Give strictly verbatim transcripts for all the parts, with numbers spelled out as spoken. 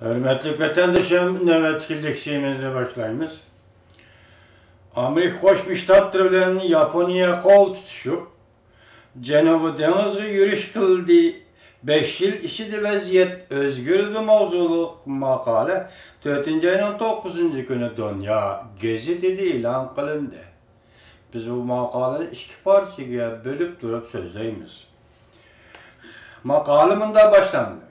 ھۆرمەتلىك ۋەتەندىشىم، نۆۋەتتىكى لېكسىيىمىزنى باشلايمىز. ئامېرىكا قوشما شتاتلىرى بىلەن ياپونىيە قول تۇتۇشۇپ، جەنۇبىي دېڭىزغا يۈرۈش قىلدى. بەش يىل ئىچىدە ۋەزىيەت ئۆزگىرىدۇ ماۋزۇلۇق ماقالە تۆتىنچى ئاينىڭ توققۇزىنچى كۈنى دۇنيا گېزىتىدە ئېلان قىلىندى. بىز بۇ ماقالىنى ئىككى پارچىگە بۆلۈپ تۇرۇپ سۆزلەيمىز. ماقالە مۇنداق باشلاندى.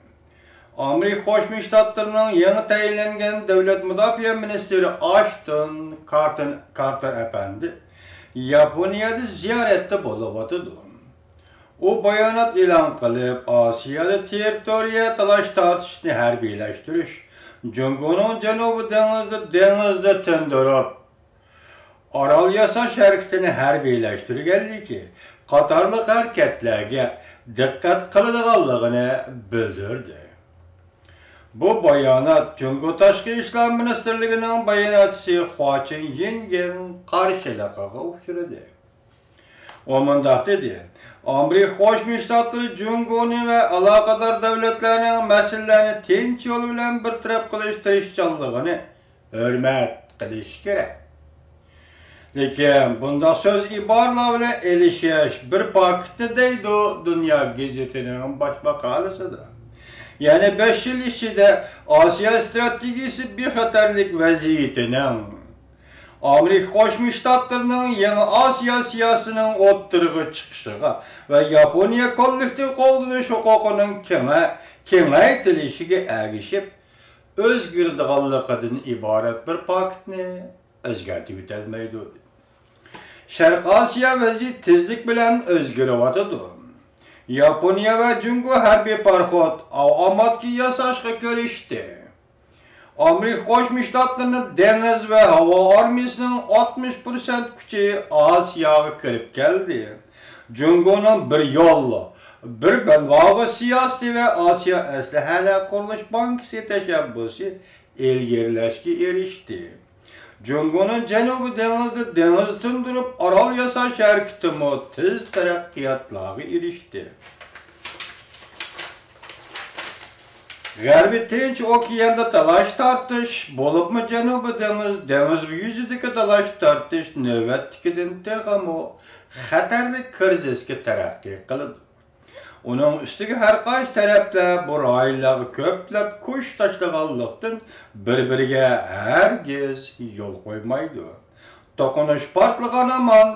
ئامېرىكا قوشما شتاتلىرىنىڭ يېڭى تەيىنلەنگەن دۆلەت مۇداپىئە مىنىستىرى ئاشتون كارتېر، كارتېر ئەپەندى ياپونىيەدە زىيارەتتە بولۇۋاتىدۇ. ئۇ بايانات ئېلان قىلىپ، ئاسىيادا تېررىتورىيە تالاش-تارتىشنى ھەربىيلەشتۈرۈش، جۇڭگونىڭ جەنۇبىي دېڭىزدا، دېڭىزدا تىندۇرۇپ، ئارال ياساش ھەرىكىتىنى ھەربىيلەشتۈرگەنلىكى قاتارلىق ھەرىكەتلەرگە دىققەت قىلىدىغانلىقىنى بىلدۈردى. بۇ بايانات جۇڭگو تاشقى ئىشلار مىنىستىرلىكىنىڭ باياناتچىسى خۇاچىن يىنگېڭ قارشىلىقىغا ئۇچرىدى. ئۇ مۇنداق دېدى: ئامېرىكا قوشما شتاتلىرى جۇڭگونى ۋە ئالاقىدار دۆلەتلەرنىڭ مەسىلىلەرنى تىنچ يول بىلەن بىر تەرەپ قىلىش تىرىشچانلىقىنى ھۆرمەت قىلىش كېرەك. لېكىن بۇنداق سۆز ئىبارىلەر بىلەن ئېلىشىش بىر پاكىتنى دەيدۇ دۇنيا گېزىتىنىڭ باش ماقالىسىدا. يەنى بەش يىل ئىچىدە ئاسىيا ئىستراتېگىيىسى بىخەتەرلىك ۋەزىيىتىنىڭ، ئامېرىكا قوشما شتاتلىرىنىڭ يېڭى ئاسىيا سىياسىتىنىڭ ئوتتۇرىغا چىقىشىغا ۋە ياپونىيە كوللېكتىپ قوغدىنىش ھوقۇقىنىڭ كېڭە-، كېڭەيتىلىشىگە ئەگىشىپ ئۆزگىرىدىغانلىقىدىن ئىبارەت بىر پاكىتنى ئۆزگەرتىۋېتەلمەيدۇ. شەرقىي ئاسىيا ۋەزىيىتى تېزلىك بىلەن ئۆزگىرىۋاتىدۇ. ياپونىيە ۋە جۇڭگو ھەربىي پاراخوت ئاۋاماتكا ياساشقا كىرىشتى. ئامېرىكا قوشما شتاتلىرىنىڭ دېڭىز ۋە ھاۋا ئارمىيىسىنىڭ ئاتمىش پىرسەنت كۈچى ئاسىياغا كىرىپ كەلدى. جۇڭگونىڭ بىر يول، بىر بەلباغ سىياسىتى ۋە ئاسىيا ئەسلىھەلەر قۇرۇلۇش بانكىسى تەشەببۇسى ئىلگىرىلەشكە ئېرىشتى. جۇڭگونىڭ جەنۇبىي دېڭىزدا دېڭىز تىندۇرۇپ ئارال ياساش ھەرىكىتىمۇ تېز تەرەققىياتلارغا ئېرىشتى. غەربىي تىنچ ئوكياندا تالاش-تارتىش، بولۇپمۇ جەنۇبىي دېڭىز، دېڭىز يۈزىدىكى تالاش-تارتىش نۆۋەتتىكىدىن تېخىمۇ خەتەرلىك كىرىزىسكە تەرەققىي قىلىدۇ. ئۇنىڭ ئۈستىگە ھەر قايسى تەرەپلەر بۇ رايونلارغا كۆپلەپ كۈچ تاشلىغانلىقتىن، بىر-بىرىگە ھەرگىز يول قويمايدۇ. توقۇنۇش پارتلىغان ھامان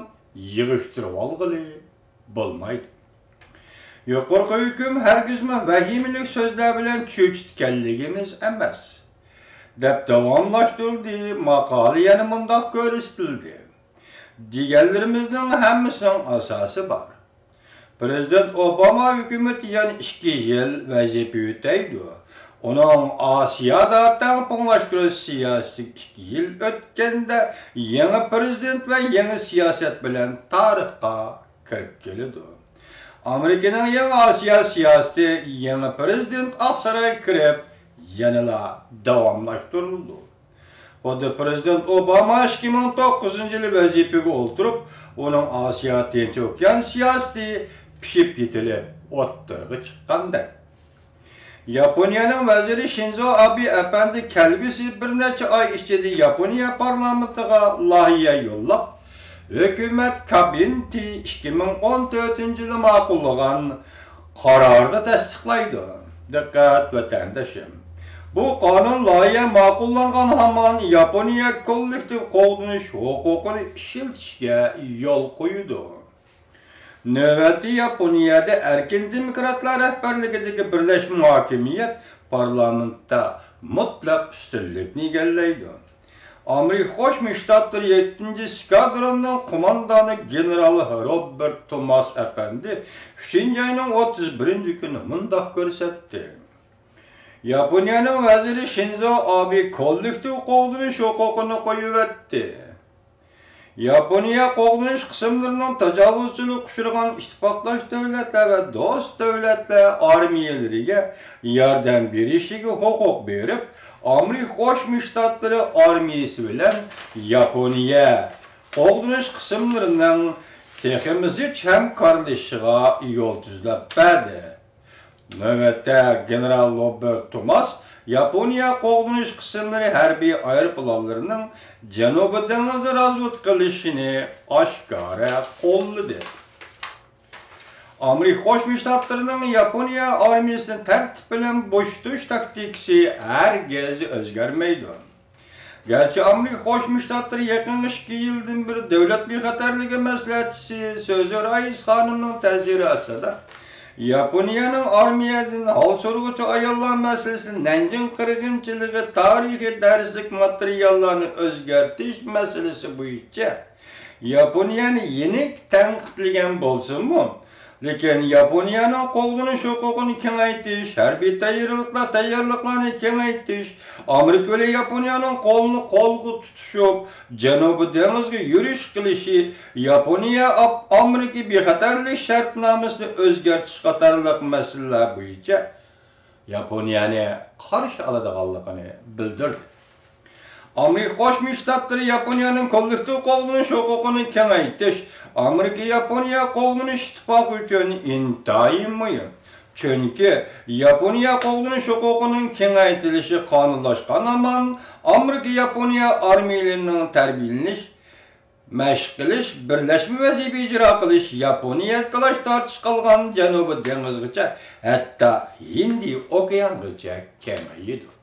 يىغىشتۇرۇۋالغىلى بولمايدۇ. يۇقىرىقى ھۆكۈم ھەرگىزمۇ ۋەھىمىلىك سۆزلەر بىلەن چۆچۈتكەنلىكىمىز ئەمەس، دەپ داۋاملاشتۇرۇلدى. ماقالە يەنە مۇنداق كۆرسىتىلدى: دېگەنلىرىمىزنىڭ ھەممىسىنىڭ ئاساسى بار. پىرېزىدېنت ئوباما ھۆكۈمىتى يەنە ئىككى يىل ۋەزىپە ئۆتەيدۇ. ئۇنىڭ ئاسىيادا تەڭپۇڭلاشتۇرۇش سىياسىتى ئىككى يىل ئۆتكەندە يېڭى پىرېزىدېنت ۋە يېڭى سىياسەت بىلەن تارىخقا كىرىپ كېلىدۇ. ئامېرىكىنىڭ يېڭى ئاسىيا سىياسىتى يېڭى پىرېزىدېنت ئاقسارايغا كىرىپ يەنىلا داۋاملاشتۇرۇلىدۇ. خۇددى پىرېزىدېنت ئوباما ئىككى مىڭ توققۇزىنچى يىلى ۋەزىپىگە ئولتۇرۇپ، ئۇنىڭ ئاسىيا تىنچ ئوكيان سىياسىتى پىشىپ يېتىلىپ ئوتتۇرىغا چىققاندەك. ياپونىيەنىڭ ۋەزىرى شىنزو ئابې ئەپەندى كەلگۈسى بىر نەچچە ئاي ئىچىدە ياپونىيە پارلامېنتىغا لايىھە يوللاپ، ھۆكۈمەت كابىنېتى ئىككى مىڭ ئون تۆتىنچى يىلى ماقۇللىغان قاراردا تەستىقلايدۇ. دىققەت، ۋەتەندىشىم! بۇ قانۇن لايىھە ماقۇللانغان ھامان ياپونىيە كوللېكتىپ قوغدىنىش ھوقۇقىنى ئىشلىتىشكە يول قويىدۇ. نۆۋەتتە ياپونىيەدە ئەركىن دېموكراتلار رەھبەرلىكىدىكى بىرلەشمە ھاكىمىيەت پارلامېنتتا مۇتلەق ئۈستۈنلۈكنى ئىگىلەيدۇ. ئامېرىكا قوشما شتاتلىرى يەتتىنچى ئېسكادروننىڭ قوماندانى گېنېرال روبېرت توماس ئەپەندى ئۈچىنچى ئاينىڭ ئوتتۇز بىرىنچى كۈنى مۇنداق كۆرسەتتى: ياپونىيەنىڭ ۋەزىرى شىنزو ئابې كوللېكتىپ قوغدىنىش ھوقۇقىنى قويۇۋەتتى. ياپونىيە قوغدىنىش قىسىملىرىنىڭ تاجاۋۇزچىلىققا ئۇچرىغان ئىتتىپاقداش دۆلەتلەر ۋە دوست دۆلەتلەر ئارمىيەلىرىگە ياردەم بېرىشىگە ھوقۇق بېرىپ، ئامېرىكا قوشما شتاتلىرى ئارمىيىسى بىلەن ياپونىيە قوغدىنىش قىسىملىرىنىڭ تېخىمۇ زىچ ھەمكارلىشىشىغا يول تۈزلەپ بەردى. نۆۋەتتە گېنېرال روبېرت توماس ياپونىيە قوغدىنىش قىسىملىرى ھەربىي ئايروپىلانلىرىنىڭ جەنۇبىي دېڭىزنى رازۋېدكا قىلىشىنى ئاشكارا قوللىدى. ئامېرىكا قوشما شتاتلىرىنىڭ ياپونىيە ئارمىيىسىنى تەرتىپ بىلەن بوشىتىش تاكتىكىسى ھەرگىز ئۆزگەرمەيدۇ. گەرچە ئامېرىكا قوشما شتاتلىرى يېقىنقى ئىككى يىلدىن بېرى دۆلەت بىخەتەرلىكى مەسلىھەتچىسى سۆزى رايىس خانىمنىڭ تەسىرى ئاستىدا ياپونىيەنىڭ ئارمىيەدىن ھال سورىغۇچى ئاياللار مەسىلىسى، نەنجىڭ قىرغىنچىلىقى، تارىخىي دەرسلىك ماتېرىياللارنى ئۆزگەرتىش مەسىلىسى بويىچە ياپونىيەنى يېنىك تەنقىدلىگەن بولسىمۇ، لېكىن ياپونىيەنىڭ قوغدىنىش ھوقۇقىنى كېڭەيتىش، ھەربىي تەييارلىقلار، تەييارلىقلارنى كېڭەيتىش، ئامېرىكا بىلەن ياپونىيەنىڭ قولىنى قولغا تۇتۇشۇپ، جەنۇبىي دېڭىزغا يۈرۈش قىلىشى، ياپونىيە ئاپ-، ئامېرىكا بىخەتەرلىك شەرتنامىسىنى ئۆزگەرتىش قاتارلىق مەسىلىلەر بويىچە ياپونىيەنى قارشى ئالىدىغانلىقىنى بىلدۈردى. ئامېرىكا قوشما شتاتلىرى ياپونىيەنىڭ كوللېكتىپ قوغدىنىش ھوقۇقىنى كېڭەيتىش ئامېرىكا-ياپونىيە قوغدىنىش ئىتتىپاقى ئۈچۈن ئىنتايىن مۇھىم. چۈنكى ياپونىيە قوغدىنىش ھوقۇقىنىڭ كېڭەيتىلىشى قانۇنلاشقان ھامان ئامېرىكا-ياپونىيە ئارمىيەلىرىنىڭ تەربىيەلىنىش، مەشىق قىلىش، بىرلەشمە ۋەزىپە ئىجرا قىلىش ياپونىيە تالاش-تارتىش قىلغان جەنۇبىي دېڭىزغىچە، ھەتتا ھىندىي ئوكيانغىچە كېڭىيىدۇ.